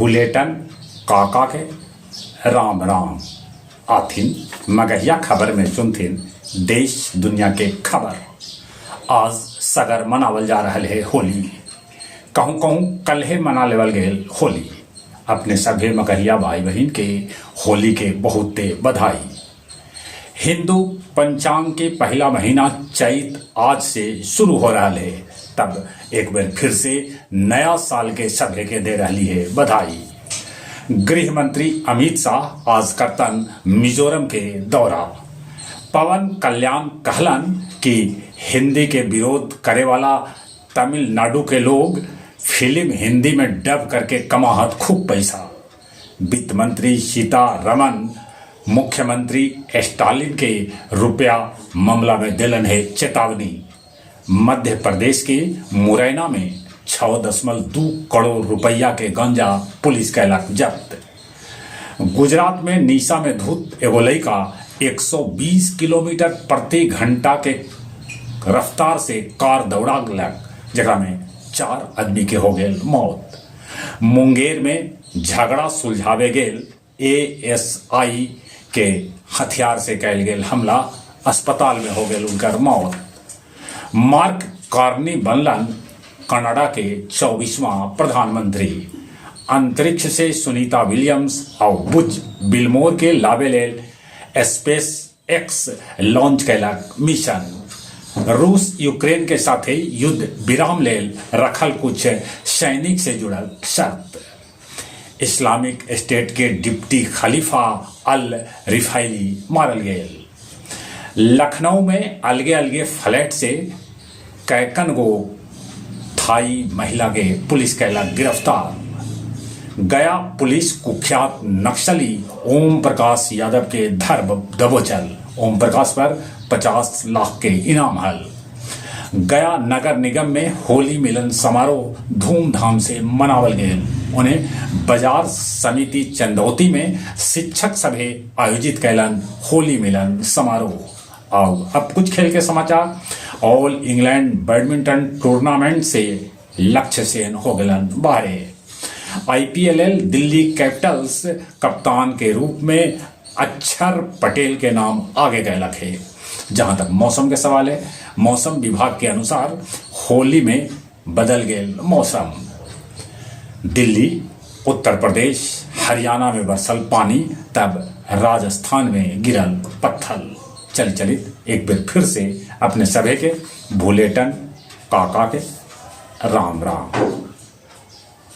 भुलेटन काका के राम राम। आथिन मगहिया खबर में सुनथिन देश दुनिया के खबर। आज सगर मनावल जा रहल है होली। कहूँ कहूँ कल्हे मना लेवल गेल होली। अपने सभे मगहिया भाई बहिन के होली के बहुते बधाई। हिंदू पंचांग के पहला महीना चैत आज से शुरू हो रहा है, तब एक बार फिर से नया साल के सभे के दे रही है बधाई। गृह मंत्री अमित शाह आज करतन मिजोरम के दौरा। पवन कल्याण कहलन कि हिंदी के विरोध करे वाला तमिलनाडु के लोग फिल्म हिंदी में डब करके कमाहत खूब पैसा। वित्त मंत्री सीतारमन मुख्यमंत्री स्टालिन के रुपया मामला में दिलन है चेतावनी। मध्य प्रदेश के मुरैना में 6.2 करोड़ रुपया के गांजा पुलिस कैलक जब्त। गुजरात में निशा में धुत एगो लड़का 120 किलोमीटर प्रति घंटा के रफ्तार से कार दौड़ा गलक, जकरा में 4 आदमी के हो गेल मौत। मुंगेर में झगड़ा सुलझावे गेल एएसआई के हथियार से कैल गेल हमला, अस्पताल में हो गेल उनकर मौत। मार्क कार्नी बनलन कनाडा के 24वां प्रधानमंत्री। अंतरिक्ष से सुनीता विलियम्स और बुच विल्मोर के लावे लेल स्पेस एक्स लॉन्च कैलक मिशन। रूस यूक्रेन के साथे युद्ध विराम लेल रखल कुछ सैनिक से जुड़ल शर्त। इस्लामिक स्टेट के डिप्टी खलीफा अल रिफाइली मारल गेल। लखनऊ में अलगे अलगे फ्लैट से कैकन गो थाई महिला के पुलिस कैलक गिरफ्तार। गया पुलिस कुख्यात नक्सली ओम प्रकाश यादव के धर दबोचल। ओम प्रकाश पर 50 लाख के इनाम हल। गया नगर निगम में होली मिलन समारोह धूमधाम से मनावल गेल। उन्हें बाजार समिति चंदौती में शिक्षक सभे आयोजित कैलन होली मिलन समारोह। और अब कुछ खेल के समाचार। ऑल इंग्लैंड बैडमिंटन टूर्नामेंट से लक्ष्य सेन हो गलन बाहरे। आईपीएल दिल्ली कैपिटल्स कप्तान के रूप में अक्षर पटेल के नाम आगे गए है। जहां तक मौसम के सवाल है, मौसम विभाग के अनुसार होली में बदल गए मौसम। दिल्ली, उत्तर प्रदेश, हरियाणा में बरसल पानी, तब राजस्थान में गिरल पत्थर। चल चलित एक बार फिर से अपने सभे के भूलेटन काका के राम राम।